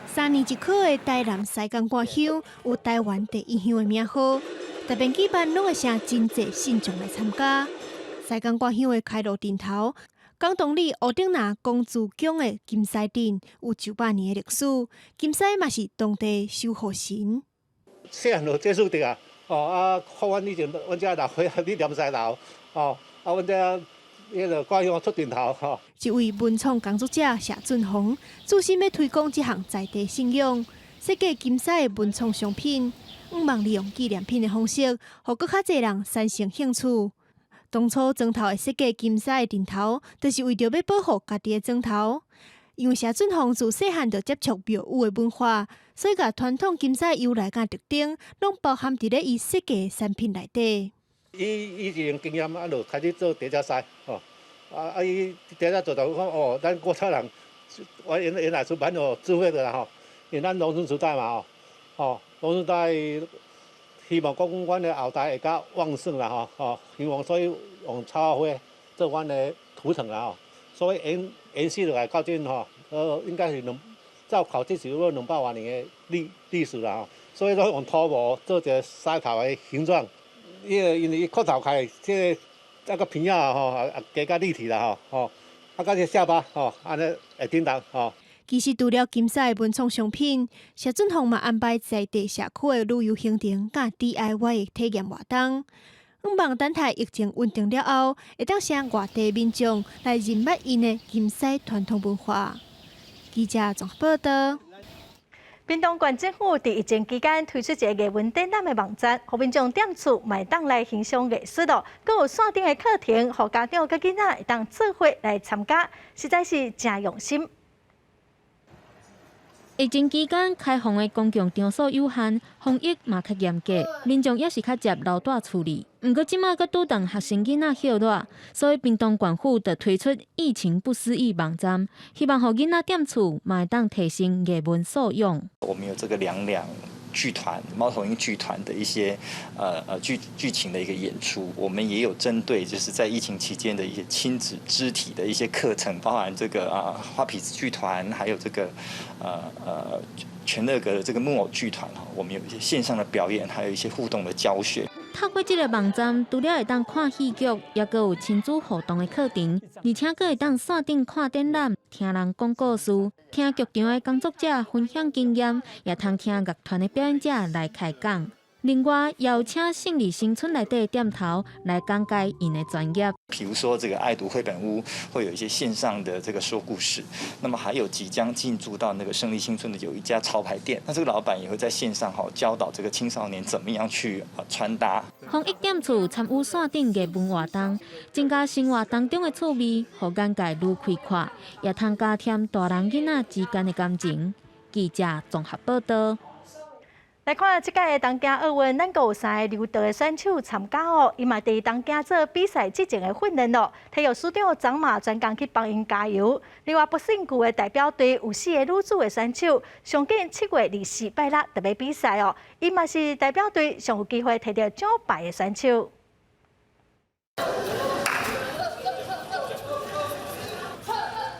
三年一考的台南西港割香，有台灣第一香的名號，逐遍舉辦攏會請真濟信眾來參加。西港割香的開路陣頭，港東里烏頂林公主宮的金獅鎮有900年的歷史，金獅嘛是當地守護神。
細漢就接觸著啊，哦啊，看阮以前阮遮老歲仔咧念獅頭，哦啊，阮遮彼个割香出陣頭吼。
這位文創工作者謝俊宏，自心欲推廣這項在地信仰，設計金獅的文創商品，向望利用紀念品的方式，予閣較濟人產生興趣。當初磚頭會設計金獅的陣頭，就是為著欲保護家己的磚頭。因為謝俊宏自細漢就接觸廟宇的文化，所以共傳統金獅由來佮特徵，攏包含佇咧伊設計的產品內底。
伊以前經驗啊，就開始做疊隻獅吼，啊啊！伊疊隻做就講哦，咱古早人，我原來是蠻有智慧的啦吼，因為咱農村時代嘛吼，吼農村代希望講阮的後代會較旺盛啦吼，吼希望所以用草仔花做阮的圖騰啦吼，所以延續落來到今吼，應該是兩照考這是有200外年的歷史啦吼，所以說用塗模做一個獅頭的形狀。伊個因為伊塊頭開，這個這個鼻仔吼，也加較立體啦吼，吼，啊，佮這下巴吼，按呢會叮當吼。
其實除了金獅的文創商品，謝俊宏嘛安排在地社區的旅遊行程佮 DIY 的體驗活動。向望等待疫情穩定了後，會當請外地民眾來認捌𪜶的金獅傳統文化。記者綜合報道。
屏東縣政府佇疫情期間推出一個藝文展覽的網站，予民眾踮厝嘛會當來欣賞藝術咯。閣有線頂的課程，予家長佮囡仔會當做伙來參加，實在是誠用心。
疫情期間開放的公共場所有限，防疫嘛較嚴格，民眾也是較捷留蹛厝裡。毋過這馬閣拄當學生囡仔歇熱，所以屏東縣府就推出疫情不思議網站，希望予囡仔踮厝嘛會當提升藝文素養。
我們有這個兩兩劇團、貓頭鷹劇團的一些劇情的一個演出，我們也有針對就是在疫情期間的一些親子肢體的一些課程，包含這個啊花痞子劇團，還有這個全樂閣的這個木偶劇團哈，我們有一些線上的表演，還有一些互動的教學。
透過這個網站，除了會當看戲劇，也閣有親子互動的課程，而且閣會當線頂看展覽、聽人講故事、聽劇場的工作者分享經驗，也通聽樂團的表演者來開講。另外，也有請勝利新村內底的店頭來講解𪜶的專業。
比如說，這個愛讀繪本屋會有一些線上的這個說故事，那麼還有即將進駐到那個勝利新村的有一家潮牌店，那這個老闆也會在線上哈教導這個青少年怎麼樣去穿搭。
防疫踮厝參與線頂藝文活動，增加生活當中的趣味，予眼界愈開闊，也通加添大人囡仔之間的感情。記者綜合報道。
來看這屆的東京奧運，咱閣有三个柔道的選手參加哦，伊嘛佇東京做比賽之前的訓練咯。體育署長張馬專工去幫𪜶加油。另外，搏勝球的代表隊有四個女子的選手，上緊7月24拜六就欲比賽哦。伊嘛是代表隊上有機會提著獎牌的選手。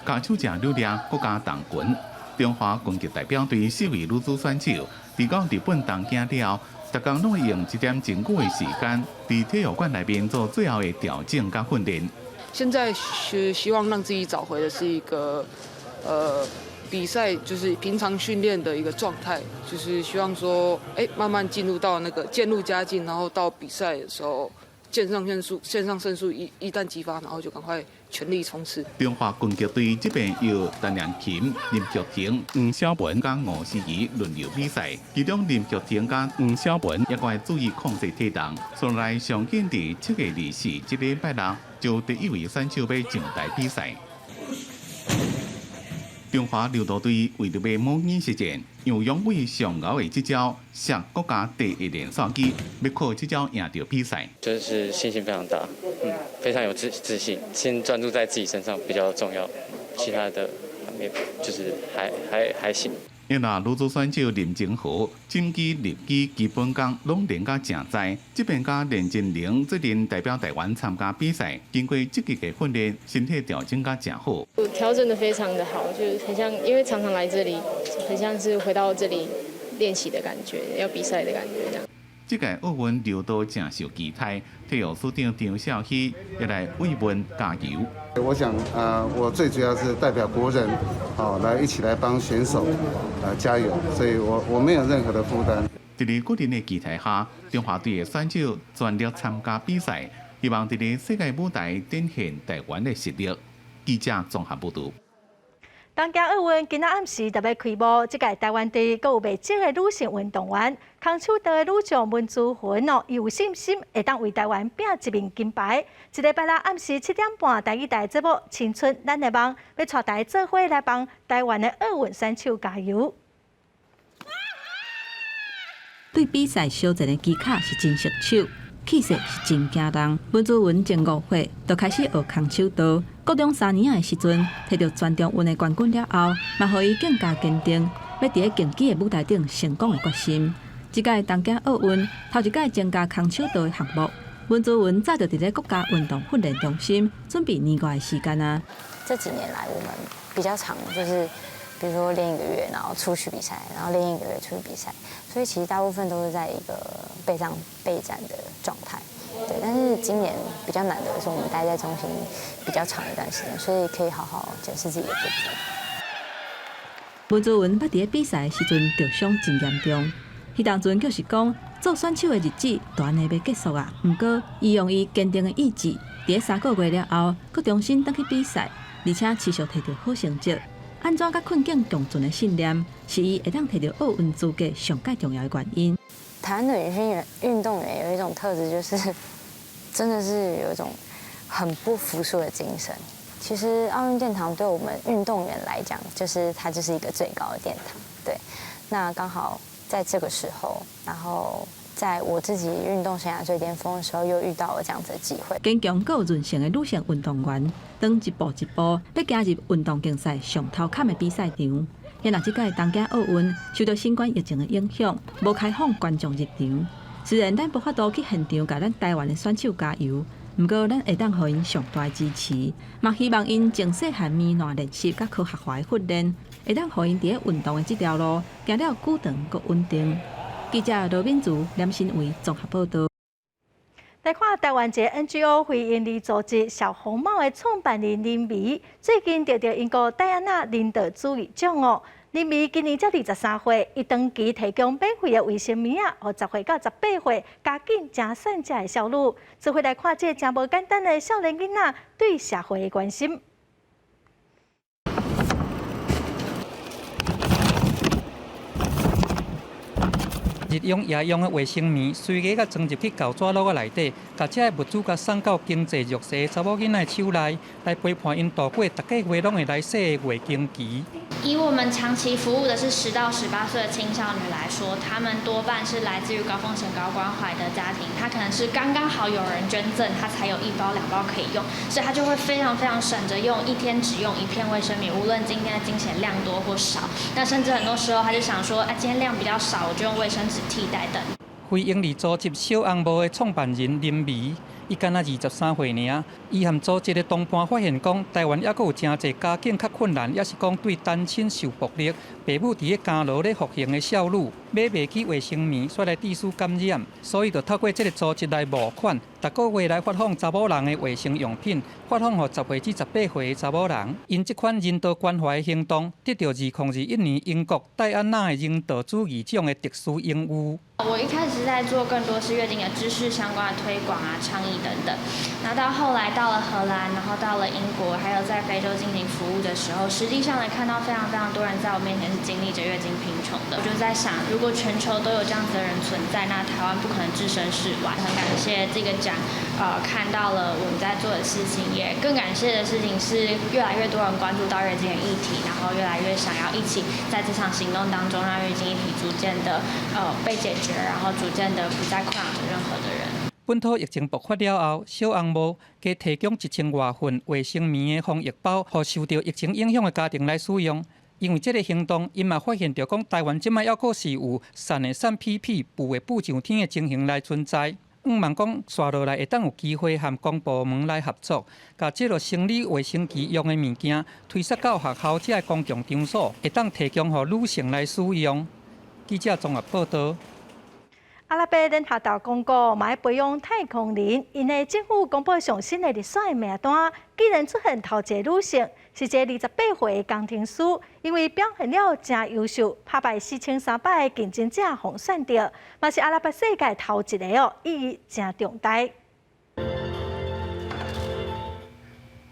跤手正努力，國家同群。中華拳擊代表隊四位女子選手，佇到日本東京了後，逐工攏會用一點鐘久的時間，佇體育館內面做最後的調整佮訓練。
現在是希望讓自己找回的是一個，比賽就是平常訓練的一個狀態，就是希望說，慢慢進入到那個漸入佳境，然後到比賽的時候，腎上腺素一旦激發，然後就趕快全力衝刺。
中華拳擊隊這邊由陳良琴、林玉婷、黃小文佮吳思怡輪流比賽，其中林玉婷佮黃小文也閣會注意控制體重。所來上緊佇7月24這禮拜六，就第一位選手欲上台比賽。中華柔道隊為著欲模擬實戰，楊勇緯上𠢕的這招，摔國家第一連線機，欲靠這招贏著比賽。
就是信心非常大，非常有自信，先專注在自己身上比較重要，其他的就是還行。
因為女子選手林靜和進擊、立技基本功攏練甲誠在，這邊佮連珍羚最近代表台灣參加比賽，經過積極的訓練，身體調整甲誠好。
我調整得非常的好，就是很像，因為常常來這裡，很像是回到這裡練習的感覺，要比賽的感覺這樣。
這屆奧運柔道誠受期待，體育署長張肇熙也來慰問加油。
我想，我最主要是代表國人，來一起來幫選手，加油，所以我沒有任何的負擔。
佇咧個人的期待下，中華隊的選手全力參加比賽，希望佇咧世界舞台展現台灣的實力。記者綜合報導。
東京奧運今仔暗時就欲開幕，這屆台灣隊閣有袂少的女性運動員，空手道的女將文姿雲哦，伊有信心會當為台灣拼一面金牌。這禮拜六暗時7點半，台語台節目《青春咱的夢》欲帶大家做伙來幫台灣的奧運選手加油。
對比賽相戰的技巧是真熟手，氣勢是真驚人。文姿雲前5歲就開始學空手道。國中3年仔的時陣，摕著全中運的冠軍了後，嘛予伊更加堅定，欲佇咧競技的舞台頂成功的決心。這屆東京奧運頭一屆增加空手道的項目，文姿雲早就佇咧國家運動訓練中心準備年外的時間啊。
這幾年來，我們比較常就是，比如說練一個月，然後出去比賽，然後練一個月出去比賽，所以其實大部分都是在一個備戰的狀態。對，但是今年比較難得的是，我們待在中心比較長一段時間，所以可以好好檢視自己的不足。
文姿雲捌佇咧比賽的時陣著傷真嚴重，彼當陣就是講做選手的日子就按呢欲結束啊。毋過，伊用伊堅定的意志，佇咧3個月了後，閣重新轉去比賽，而且持續摕著好成績。按怎佮困境共存的信念，是伊會當摕著奧運資格上蓋重要的原因。
台灣的女性運動員有一種特質，就是真的是有一種很不服輸的精神。其實奧運殿堂對我們運動員來講，就是它就是一個最高的殿堂。對，那剛好在這個時候，然後在我自己運動生涯最巔峰的時候，又遇到了這樣子的機會。
堅強閣有韌性的女性運動員，當一步一步欲行入運動競賽上頭坎的比賽場。若這屆東京奧運受著新冠疫情的影響，無開放觀眾入場。雖然咱無法度去現場共咱台灣的選手加油，毋過咱會當予𪜶上大的支持，嘛希望𪜶從細漢慢慢練習佮科學化的訓練，會當予𪜶佇咧運動的這條路行了久長閣穩定。記者羅敏如、連新偉綜合報導。
來看台灣一个 NGO 非營利組織小紅帽的創辦人林薇，最近得著英國戴安娜人道主義獎哦。林薇今年才23歲，伊長期提供免費的衛生棉仔，予10歲到18歲家境誠散遮的少女。做伙來看這个誠無簡單的少年囡仔對社會的關心。
日用夜用的衛生棉，隨意共裝入去厚紙篓仔內底，共這个物資共送到經濟弱勢查某囡仔的手內，來陪伴𪜶度過逐个月攏會來洗的月經期。
以我們長期服務的是10到18歲的青少年來說，他們多半是來自於高風險高關懷的家庭，他可能是剛剛好有人捐贈，他才有1包2包可以用，所以他就會非常非常省着用，一天只用1片衛生棉，無論今天的經血量多或少。那甚至很多時候他就想說，啊，今天量比較少，我就用衛生紙替代等。
非營利組織小紅帽的創辦人林薇，伊敢若23歲爾。伊和組織的同伴發現講，台灣猶閣有誠濟家境較困難，抑是講對單親受暴力，爸母佇咧監牢咧服刑的少女，買袂起衛生棉，煞來致使感染，所以就透過這个組織來募款，逐个月來發放查某人的衛生用品，發放予10歲至18歲的查某人。𪜶這款人道關懷的行動，得著2021年英國戴安娜的人道主義獎的特殊榮譽。
我一開始在做更多是月經的知識相關的推廣啊、倡議等等。那到後來到了荷蘭，然後到了英國，還有在非洲進行服務的時候，實際上呢，看到非常非常多人在我面前是經歷着月經貧窮的。我就在想，如果全球都有這樣子的人存在，那台灣不可能置身事外。很感謝這個獎，看到了我們在做的事情，也更感謝的事情是越來越多人關注到月經的議題，然後越來越想要一起在這場行動當中，讓月經議題逐漸的被解決，然後逐漸的不再困擾着任何的人。
本土疫情爆發了後，小紅帽共提供1000外份衛生棉的防疫包，予受著疫情影響的家庭來使用。因為這个行動，𪜶嘛發現著講，台灣這擺猶閣是有散的散屁屁、浮的浮上天的情形來存在。向望講，紲落來會當有機會和公部門來合作，共這个生理衛生期用的物件推捒到學校這个公共場所，會當提供予女性來使用。記者綜合報導。
阿拉伯聯合大公國嘛欲培養太空人，𪜶的政府公布上新的入選名單，竟然出現頭一个女性，是一个28歲的工程師，因為表現了誠優秀，拍敗4300个競爭者予選著，嘛是阿拉伯世界頭一个哦，意義誠重大。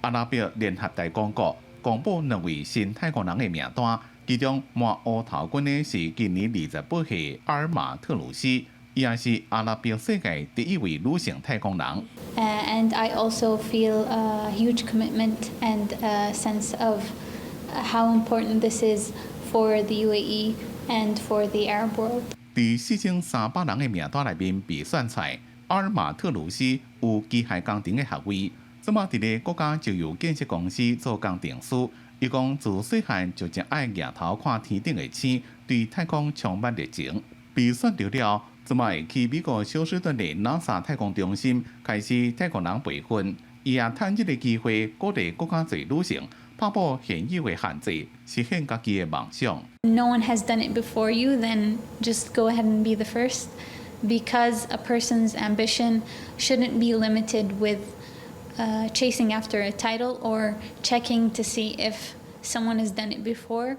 阿拉伯聯合大公國公布兩位新太空人的名單，其中摸烏頭軍的是今年28歲阿爾馬特魯斯。伊也是阿拉伯世界第一位女性太空人。
And I also feel a huge commitment and a sense of how important this is for the UAE and for the Arab world.
佇4300人的名單內面被選出來，阿爾馬特魯斯有機械工程的學位，這馬佇咧國家石油建設公司做工程師。伊講自細漢就誠愛舉頭看天頂的星，對太空充滿熱情。被選著了，這馬會去美國休斯頓的 NASA 太空中心開始太空人培訓。伊也趁這个機會鼓勵閣較濟女性打破現有的限制，實現家己的夢想。
No one has done it before you, then just go ahead and be the first. Because a person's ambition shouldn't be limited with chasing after a title or checking to see if someone has done it before.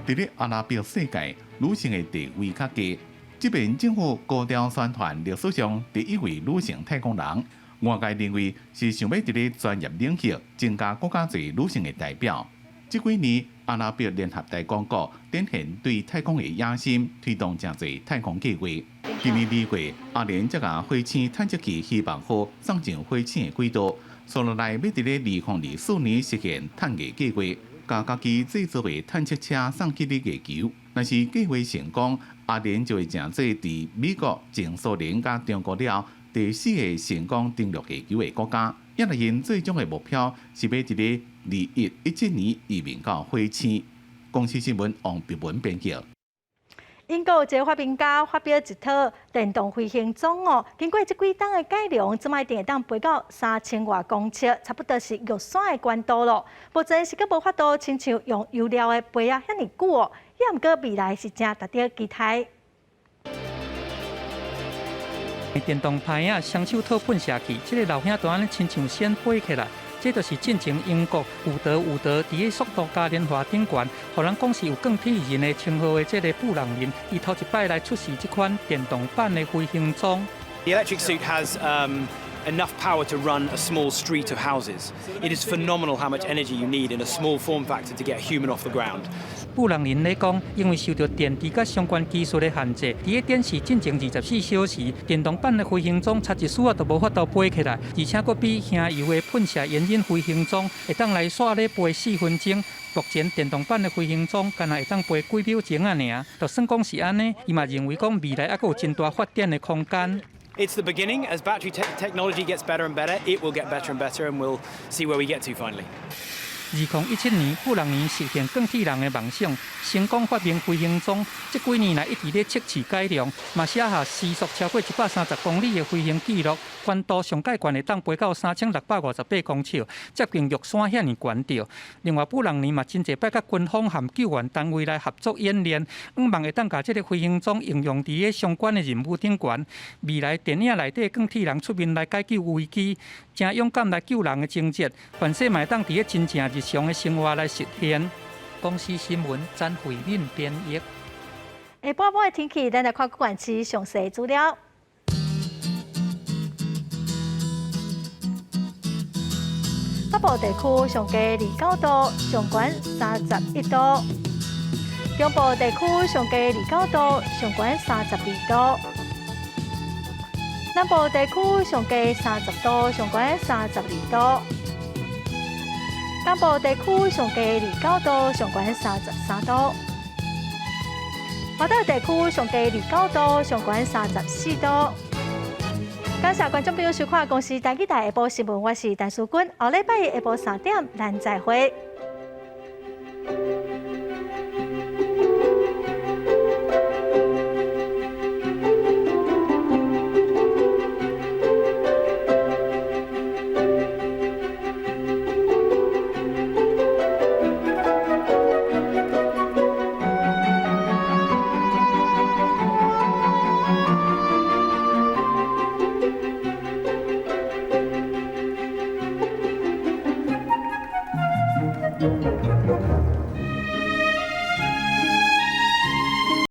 佇咧阿拉伯世界，女性的地位較低。這邊政府高調宣傳歷史上第一位女性太空人，外界認為是想欲佇咧專業領域增加閣較濟女性的代表。這幾年，阿拉伯聯合大公國展現對太空的野心，推動誠濟太空計劃。今年2月，阿聯才共火星探測器希望號送上火星的軌道，紲落來欲佇咧2024年實現探月計劃，共家己製造的探測車送去咧月球。若是計劃成功，阿聯就會成做佇美國、前蘇聯佮中國了後第四个成功登陸月球的國家。也來𪜶最終的目標是欲佇咧2117年移民到火星。公視新聞王碧文編輯。
英國一个發明家發表一套電動飛行裝哦，經過這幾冬的改良，這擺一定會當飛到3000外公尺，差不多是玉山的高度咯。目前是閣無法度親像用油料的飛仔遐爾久哦，也毋過未來是誠值得期待。
電動拍仔雙手套噴射器，這个老兄就按呢親像仙飛起來。這就是進前英國伍德伍德佇咧速度嘉年華頂懸，予人講是有鋼鐵人的稱號的這个布朗林，伊頭一擺來出示這款電動版的飛行裝。
The electric suit has enough power to run a small street of houses. It is phenomenal how much energy you need in a small form factor to get a human off the ground.
布朗林咧講，因為受著電池佮相關技術的限制，佇咧展示進前24小時，電動版的飛行裝插一絲仔都無法度飛起來，而且閣比燃油的噴射煙引飛行裝會當來煞咧飛4分鐘。目前電動版的飛行裝干焦會當飛幾秒鐘仔爾，就算講是按呢，伊嘛認為講未來猶閣有真大發展的空間。
It's the beginning. As battery technology gets better and better, it will get better and better, and we'll see where we get to finally.
2017年，布朗尼實現鋼鐵人的夢想，成功發明飛行裝。這幾年來一直咧測試改良，嘛寫下時速超過130公里的飛行紀錄，懸度上蓋懸會當飛到3658公尺，接近玉山遐爾懸著。另外，布朗尼嘛真濟擺佮軍方和救援單位來合作演練，向望會當共這个飛行裝應用佇咧相關的任務頂懸。未來電影內底鋼鐵人出面來解救危機，誠勇敢來救人的情節，凡勢嘛會當佇咧真正日常的生活來實現。公視新聞詹慧敏編譯。
下晡晡的天氣，咱來看各縣市詳細資料。北部地區上低29度，上懸31度；中部地區上低29度，上懸32度；南部地區上低30度，上懸32度；東部地區上低29度，上懸33度；華東地區上低29度，上懸34度。感謝觀眾朋友收看公視台語台下晡新聞，我是陳淑君。後禮拜一下晡3點，咱再會。